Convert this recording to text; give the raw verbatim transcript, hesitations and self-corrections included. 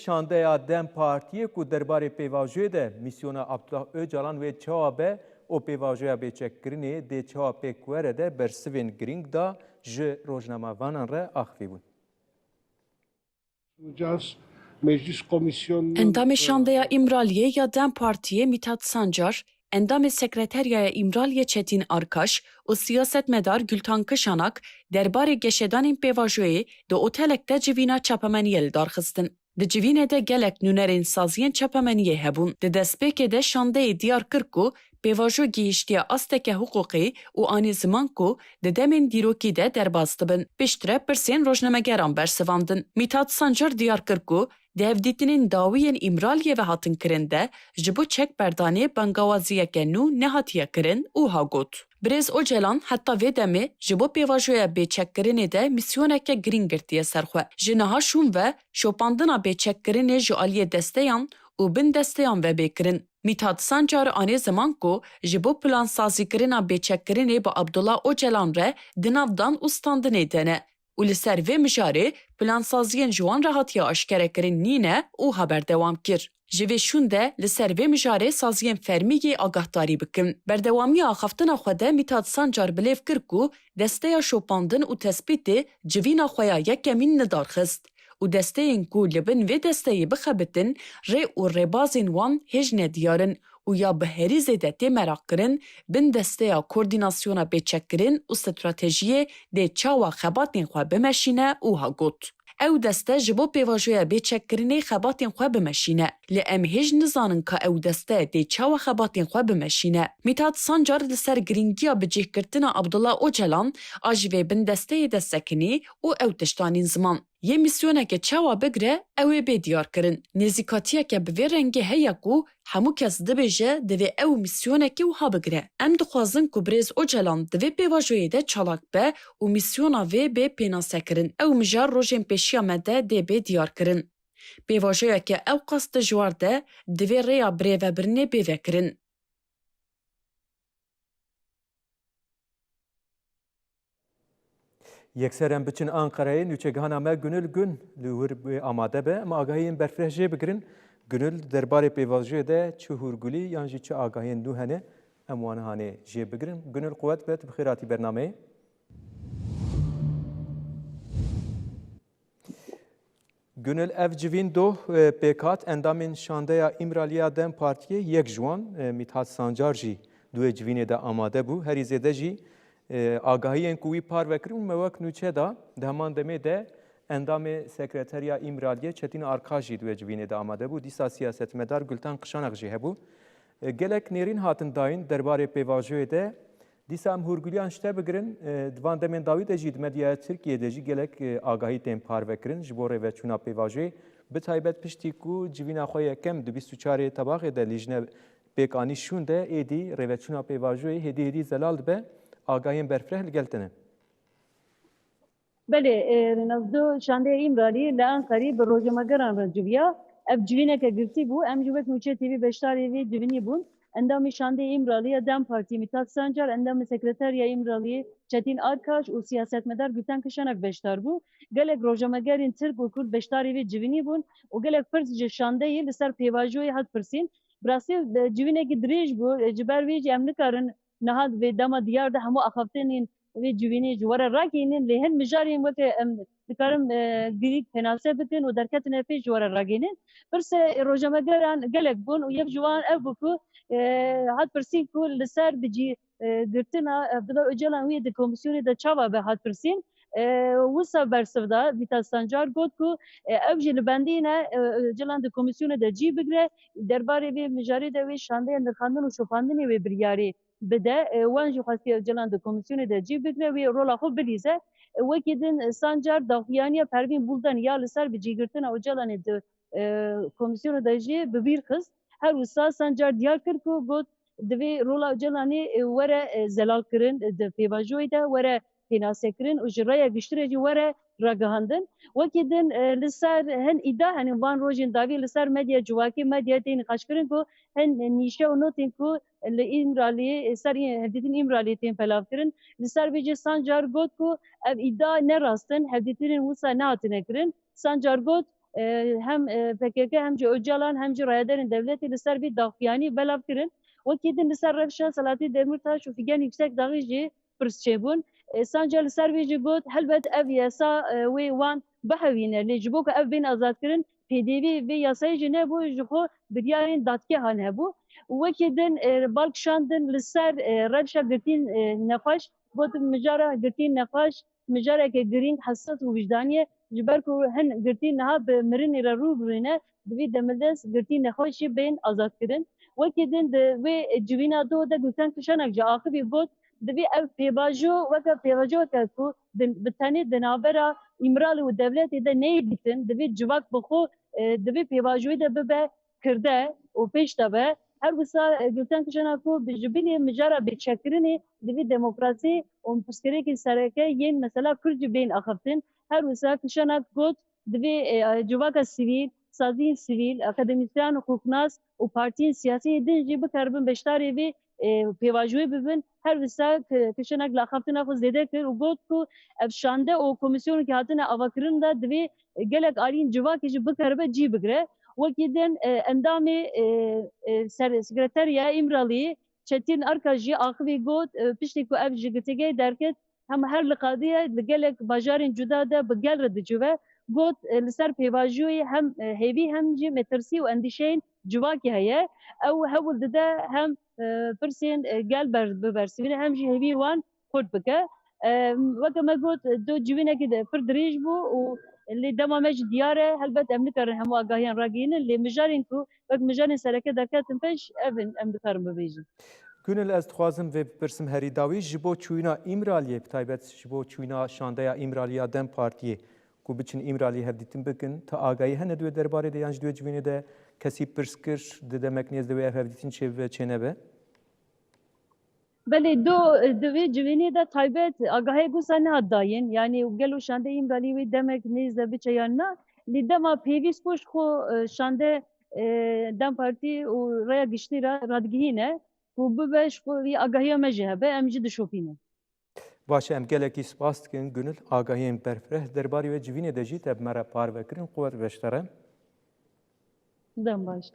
Şandeya DEM Partiyê ku derbarê pêvajoyê de mîsyona Abdullah Ocalan wê çawa be û pêvajoya bêçekkirinê dê çawa pêk were de bersivên girîng da ji rojnamevanan re axivî bûn. Endamê Şandeya Îmraliyê ya DEM Partiyê Mithat Sancar, endamê Sekreteryaya Îmraliyê Çetîn Arkaş û siyasetmedar Gultan Kişanak derbarê geşedanên pêvajoyê di otelek de civîna çapemeniyê li dar xistin. Di civînê de gelek nûnerên saziyên çapemeniyê hebûn. Di destpêkê de şandeyê diyar kir ku pêvajo gihîştiye asteke hiqûqî û anî ziman ku di demên dîrokî de derbas dibin. Piştre pirsên rojnamegeran bersivandin. Mithat Sancar diyar kir ku di hevdîtinên dawî yên Îmraliyê ve hatin kirin de ji bo çekberdanê bangawaziyeke nû nehatiye kirin û ha got, Birêz Ocalan heta vê demê ji bo pêvajoya bêçekkirinê de mîsyoneke girîng girtiye ser xwe. Ji niha şûn ve şopandina bêçekkirinê ji aliyê desteyan û bin desteyan ve bê kirin. Mithat Sancar anê ziman ku ji bo plansazîkirina bêçekkirinê bi Abdullah Ocalan re di nav dan û standinê de ne û li ser vê mijarê plansaziyên ji wan re hatiye aşkerekirin nîne û ha berdewam kir. Ji vê şûn de li ser vê mijarê saziyên fermî yê agahdarî bikin. Berdewamiya axaftina xwe de Mithat Sancar bilêv kir ku desteya şopandin û tespîtê civîna xwe ya yekemîn li dar xist û desteyên ku li bin vê desteyê bixebitin rê û rêbazên wan hêj nediyar in û ya bi herî zêde tê meraqkirin, bin desteya koordînasyona bêçekkirin û stratejiyê dê çawa xebatên xwe bimeşîne û ha got, Ew deste ji bo pêvajoya bêçekkirinê xebatên xwe bimeşîne. Lê em hêj nizanin ka ew deste dê çawa xebatên xwe bimeşîne. Mithat Sancar li ser girîngiya bicihgirtina Abdullah Ocalan a ji vê bindesteyê de sekinî û ew tişt anîn ziman. Yê mîsyoneke çawa bigre, ew ê bê diyarkirin. Nêzîkatiyeke bi vê rengê heye ku hemû kes dibêje divê ew mîsyonekî wiha bigre. Em dixwazin ku birêz Ocalan di vê pêvajoyê de çalak be û mîsyona vê bê pênasekirin. Ew mijar rojên pêşiya me de dê bê diyarkirin. Pêvajoyeke ewqas dijwar de divê rêya birêvebirinê bê vekirin. Yekser em biçin Anqereyê, nûçegihana me Gunil Gun li wir bê amade be. Em agahiyên berfireh jê bigirin. Gunil, derbarê pêvajoyê de çi hûrgulî yan jî çi agahiyên nû hene, em wan hanê jê bigirin. Gunil, quwet be, tu bi xêr hatî bernameyê. Gunil, ev civîn doh, e, pêk hat, endamên şandeya Îmraliya DEM Partiyê yek ji wan, e, Mithat Sancar jî di wê civînê de amade bû. Herî zêde jî, e, agahiyên ku wî parve kirin me wek nûçe da, di heman demê de endamê sekreteriya Îmraliyê Çetîn Arkaş jî di wê civînê de amade bû. Dîsa siyasetmedar Gultan Kişanak jî hebû. E, gelek nêrîn hatin dayîn derbarê pêvajoyê de. Dîsa em hûrgiliyan ji te bigirin. E, di van demên dawî de jî di medyaya Tirkiyê de jî gelek, e, agahî tên parvekirin ji bo rêveçûna pêvajoyê. Bi taybet piştî ku civîna xwe yekem di bîst û çarê Tebaxê de lîjne pêk anî şûn de, êdî rêveçûna pêvajoyê hêdî hêdî zelal dibe. Agahiyên berfireh li gel te ne. Belê, e, Rênasdo şandeya Îmralî li Enqerî bi rojnamegeran re civiya. Ev civîneke girtî bû. Em jî wek Nûçe T V beşdarî vê civînê bûn. Endamê şandeyê Îmralî ya DEM Partî Mithat Sancar, endamê sekreteriya Îmralî Çetîn Arkaş û siyasetmedar Gulten Kişanak beşdar bû. Gelek rojnamegerên Tirk û Kurd beşdarî vê civînê bûn û gelek pirs ji şandeyê li ser pêvajoyê hat pirsîn. Bi rastî, e, civînekî dirêj bû. E, ji ber wê jî em nikarin niha di vê dema diyar de hemû axaftinên vê civînê ji we re ragihînin, lê hin mijarên weke em dikarin, e, girîk pênase bikin û derketine pê ji we re ragihînin. Pirsê rojnamegeran gelek bûn û yek ji wan ev bû ku, e, hat pirsîn ku li ser bi cî, e, girtina Abdullah Ocalan wê di komîsyonê de çawa be hat pirsîn. E, wisa bersiv da, Mithat Sancar got ku, e, ew jî li bendî ne, e, Ocalan di komîsyonê de cî bigre, derbarê vê mijarê de wê şandeya nirxandin û şopandinê wê biryarê bide. E, wan jî xwestiye Ocalan di komîsyonê de cî bigre, wê rola xwe bilîze. E, wekî din, e, Sancar daxuyaniya Pervîn Buldan ya li ser bi cîgirtina Ocalanê di, e, komîsyonê de jî bi bîr xist. Her wisa Sancar diyar kir ku got, divê rola Ocalanê, e, were, e, zelalkirin, e, di pêvajoyê de were pênasekirin û ji raya giştirê jî were ragihandin. Wekî din, e, li ser hin îda, henî van rojên dawî li ser medya civakî, medya tên nîqaşkirin ku hin nîşe û notên ku li Îmraliyê, ser Î-, hevdîtin Îmraliyê tên belavkirin. Li ser vê jî Sancar got ku ev îda ne rast in, hevdîtinên wisa nehatine kirin. Sancar got, e, hem, e, P K K hem jî Ocalan hem jî rayedarên dewletê li ser vî daxuyanî belav kirin. Wekî din li ser rewşa Selahattin Demirtaş û Figen Yüksekdağî jî pirs çêbûn. E, Sancar li ser vê jî got, helbet ev yasa, e, wê wan bihewîne, lê ji bo ku ev bên azadkirin, pêdivî vê yasayê jî nebû, ji xwe biryarên dadgehan hebû. Û wekî din, e, bal kişandin li ser, e, rewşa girtiyên, e, nexweş, got, mijara girtiyên nexweş mijareke girîng, hesas û wijdanî ye, ji ber ku hin girtî niha bi mirinê re rû bi rû ne, divê demildest girtî nexweş jî bên azadkirin. Wekî din di vê civîna do de Gulten Kişanak ji axivî got, divê ev pêvajo weke pêvajoyeke ku di, bi tenê di navbera Îmralî û dewletê de neyê dîtin, divê civak bi xwe, e, di vê pêvajoyê de bibe kirde û pêş de be. Her wisa, e, Gulten Kişanak got, bi ji bilî mijara bêçekkirinê divê demokrasî û pirsgirêkên sereke yên mesela Kurd jî bên axiftin. Her wisa Kişanak got, divê, e, civaka sivîl, saziyên sivîl, akademîsyen, hukuknas û partiyên siyasî yê din jî bikaribin beşdarê vê, e, pêvajoyê bibin. Her wisa ki-, Kişanak li axaftina xwe zêde kir û got ku ev şande û komîsyonekî hatine avakirin de divê gelek aliyên civakê jî bikaribe cî bigire. Wekî din, e, endamê, e, e, ser-, sekreteriya Îmraliyê Çetin Arka jî axivî got, e, piştî ku ev ji girtîgehê derket, hema her li qadiye li gelek bajarên cuda de bi gel re dicive. Got, e, li ser pêvajoyê hem, e, hêvî hem jî metirsî û endîşeyên civakê heye. Ew hewl dide hem, e, pirsên, e, gel ber-, bibersivîne hem jî hêvî wan xurt bike. E, weke me got, do civînekî de pir dirêj bû û lê dema me jî diyar e, helbet em nikarin hemû agahiyan ragihînin, lê mijarên ku wek mijarên sereke derketin pêş, ev in em dikarin bibêjin. Gönül, ez dixwazim vê bipirsim herî dawî, ji bo çûyîna Îmraliyê, bi taybet ji bo çûyîna şandeya Îmraliya DEM Partiyê, ku biçin Îmraliyê hevdîtin bikin, ti agahî hene di wê derbarê de yan ji di wê civînê de kesî pirs kir, di demek nêz de wê ev hevdîtin çêbibe, çênebe? Belê, do, di vê civînê de taybet agahiyek wisa nehat dayîn. Yanî gelo şandeyê Îmralî wê demek nêz de biçe yan na. Lê dema pêwîst bû ji xwe, e, şande, e, DEM Partî û Raya Giştî re radigihîne ku bibe ji xwe vî agahiya me jî hebe, em jî dişopînin. Baş e, em gelekî spas dikin Gönül. Agahiyên berfireh derbarê wê civînê de jî te bi me re parve kirin. Quwet be ji te re. Dem baş.